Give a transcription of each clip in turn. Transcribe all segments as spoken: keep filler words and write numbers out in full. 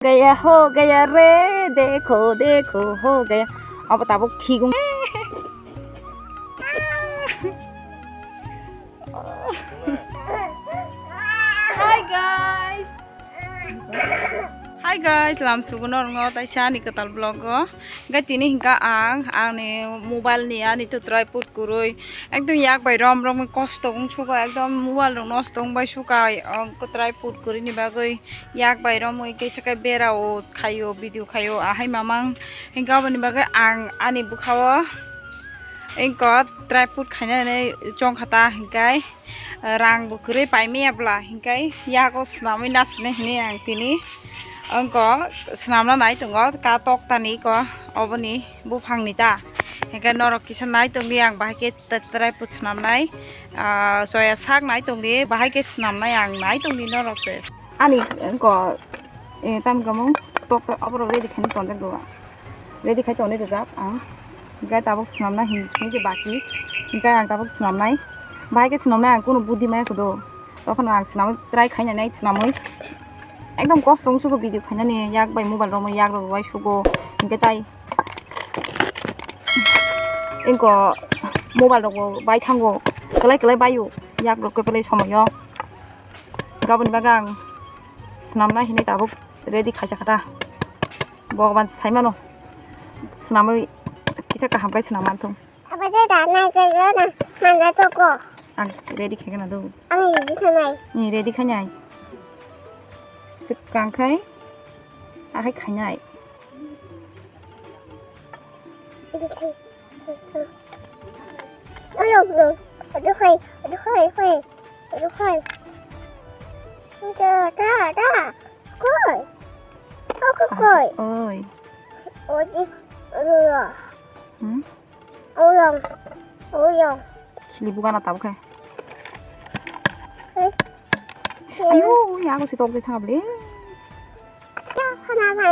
Gaya ho gaya re, dekho dekho ho gaya. Abo tabuk thik wng. Hi guys. Hi guys, lam sugo norokno taisa ani kwtal vlog o. Hingke tini hingka ang ani mobile ni ani to tripod kwrwi ekdom yak bai rom rom kosto wng sugo, ekdom mobile rok nosto wng bai suka, o kwtrai put kwrwi ni bagwi yak bai romwi kisa khe bera o khaio, video khaio, ahai mamang hingke aboni bagwi ang ani bwkha o ingko tripod khainani chongkha ta hingkai rang bo kwrwi paimaya bwla hingkai yago swnamwi nasinai hinwi ang tini ingko swnamna nai tongo ka tokta ni ko oboni buphang ni ta hingke norok kisa nai tongdi ang bahai khe. Trai put swnamnai, ah, soya sak nai tongdi, bahai khe swnamnai ang nai tongdi norok se. Ani ko, eh, tam kamung tok tok aboro ready khaini tonjak do. Ready khai tonwi rijak ang. Hingke tabuk swnamna hin sini je baki. Hingke ang tabuk swnamnai. Bahai khe swnamnai ang kunu budi maya kudo. Tokhono ang swnamwi try khainani swnamwi. Ekdom kosto wng sugo video khainani yak bai mobile romwi yak rok bai sugo. Hingke tai Engko mobile rok bo bai thango, kwlai kwlai baio, yak rok kwplai somoyo. Gaboni bagwi ang swnamna hinwi tabuk ready khaisa kha ta. Bhagwan sai mano, swnamwi kisa kaham khe swnam man thung. Abo de da nai khe na, nai khe toko. Ang ready khe na do. Ang ready khe nai. Ni ready khe nai. Swkang khai, akhai khainai. Oi, oi, oi. Ado hai, ado hai, hai. Ado hai. Da, da, da. Koi. Koi, koi. Oi. Oi, oi. Hmm? Oi, oi. Oi. Khili bugana tabuk hai. Hai. Ayo, ya aku si tok de thangap le. Ya, khana, khana.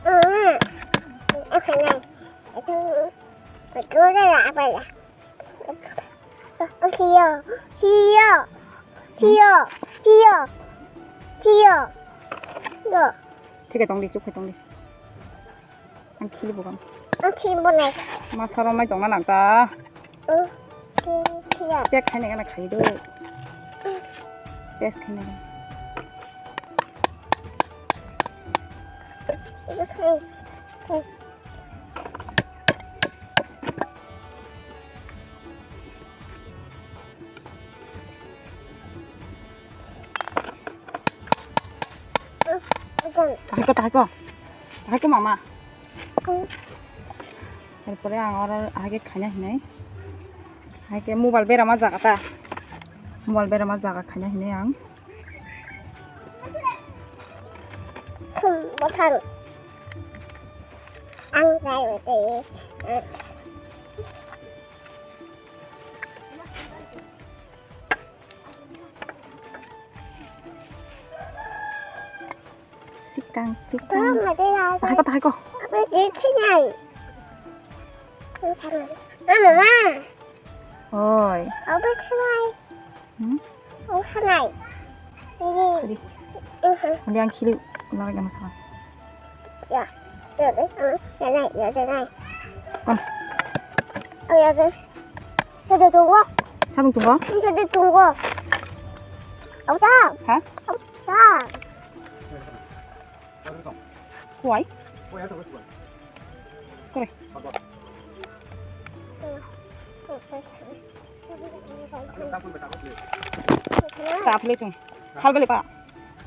Hmm. Eh, khana. Itu, itu dah apa ya? Siyo, siyo, siyo, siyo, siyo. Yo. Thik hai tong di, chuk hai tong di. Ang khili bukam. Ang khili bunai. Ma sarom mai tong na nang ta. Hmm, hmm, hmm. Check khai nai gana khai do. Test khai nai. Tahai ko, tahai ko. Tahai ko mama. Erpore ang oro ahai khe khaina hinai. Ahai khe mobile berama jaga ta. Mobile berama jaga khaina hinai ang. Hmm, bothang. Ang jai wete. Sikang, sikang. Tahai ko, tahai ko. Apa dia kenai? Mama. Oi. Apa kenai? Hmm? Oh, kenai. Ini. Tadi. Ini. Tadi ang kiri. Lagi sama sama. Ya. Ya, ya, ya, ya, ya. Kon. Oh, ya, ya. Saya tunggu. Siapa tunggu? Saya tunggu. Apa? Hah? Apa? Kuai? Kore. Ta phle chung. Hal bele pa.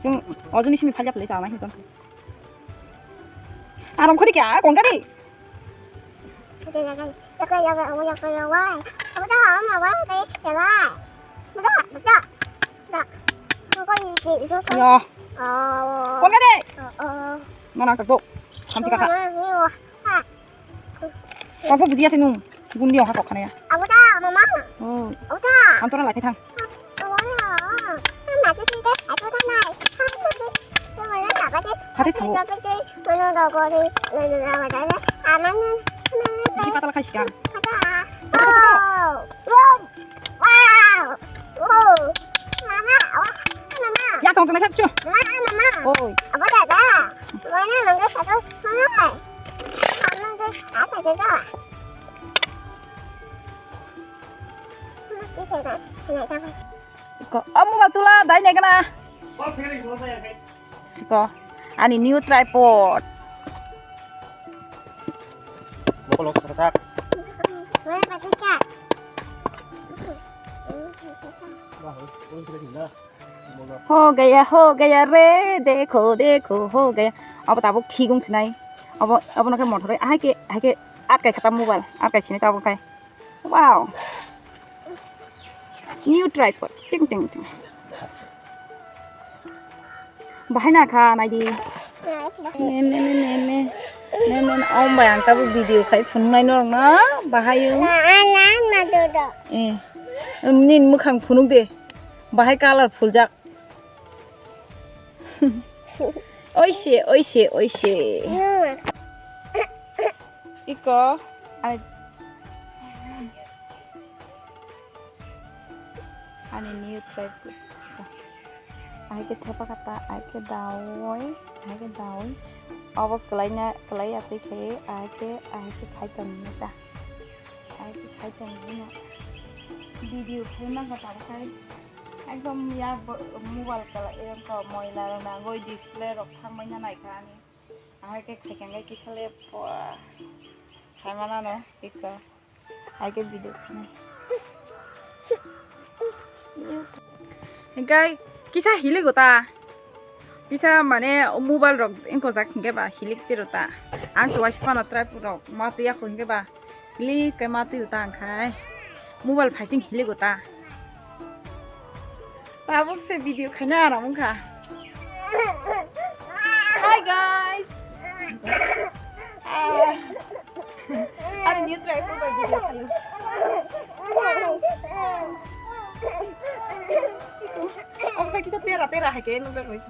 Chung ojoni simi phalya phle cha nai hinkam. Aram khori kya? Kong kari? Ya. Kong kari? Mana tak tu? Sampai kakak. Apa budia sih nung? Gundi orang kok kana ya? Abuda, mama. Oh. Abuda. Antora lagi thang. Hati thago. Di patala khai siya. Ya tong tong thak chu. Oi. Ko, amu ba tula dai ne kana. Ko, ani new tripod. Mokolok satak. Ho gaya, ho gaya re, dekho, dekho, ho gaya. Abo tabuk thik wng sinai. Abo, abo no khe mothor ai, ahai khe, ahai khe atkai khata mobile, atkai sinai tabuk khai. Wow. New tripod. Ting, ting, ting. Bahai na kha, nai di. Ne, ne, ne, ne, ne. Ne, ne, ne. Om bai ang tabuk video khai phunuknai norok na. Bahai o. Na, na, na, do, do. Eh. Nini mwkhang phunuk de. Bahai color phuljak. Oise, oise, oise. Iko, ai. Ani new tripod. Ahai khe thepa kata, ahai khe dawi, ahai khe dawi. Obo kwlaina, kwlai atwi khe, ahai khe, ahai khe khai tongni ta. Ahai khe khai tongni na. Video khai ma kata khai. Ekdom ya bo-, mobile kwlai, erong ko moila rok nangoi display rok thangbai na naikha ani. Ahai khe khai tongbai kisa le pua. Hai mana no, iko. Hai khe video khna. Hingkai kisa hilik go ta. Kisa mane mobile rok ingkojak hingke ba hilik tiro ta. Ang to waisa phano tripod rok ma twi ya kho hingke ba hilik kai ma twi ta ang khai. Mobile phaising hilik go ta. Tabuk se video khaina aram wngkha. Hi guys. Ah. Ani new tripod bai video khayo. Omo kisa tera tera hai khe nukjak bai.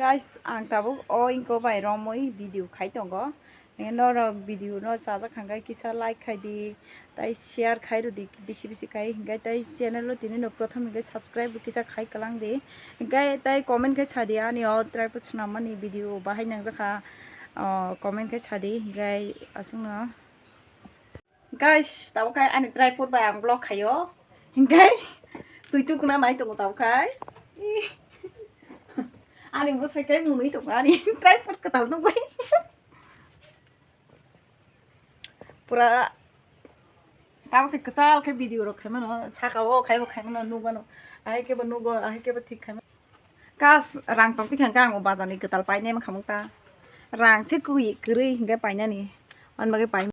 Guys, ang tabuk o ingko bai romwi video khai tongo. Norok video no chajak hwnkhe kisa like khai di, tai share khai rw di bisi bisi khai, hwnkhe tai channel o tini no prothom hwnkhe subscribe bo kisa khai kwlang di, hwnkhe tai comment khai sa di ani o tripod swnam mani video bahai nangjakha, o comment khai sa di, hwnkhe aswk no. Guys, tabuk khai ani tripod bai ang vlog khaio, hwnkhe twi tukuna nai tongo tabuk khai. Ani bwsai khai mwnwi tongo ani tripod kwtal nukbai. Pura tamo se kwchal khe video rok khaimano, saka o khaibo khaimano nukmano, ahai khe bo nugo, ahai khe bo thik khaimano. Kas rang tong tikha khe ang o bazar ni kwtal painai mankha mungta, rang se kwrwi kwrwi hinkhe painani, manbagwi pai.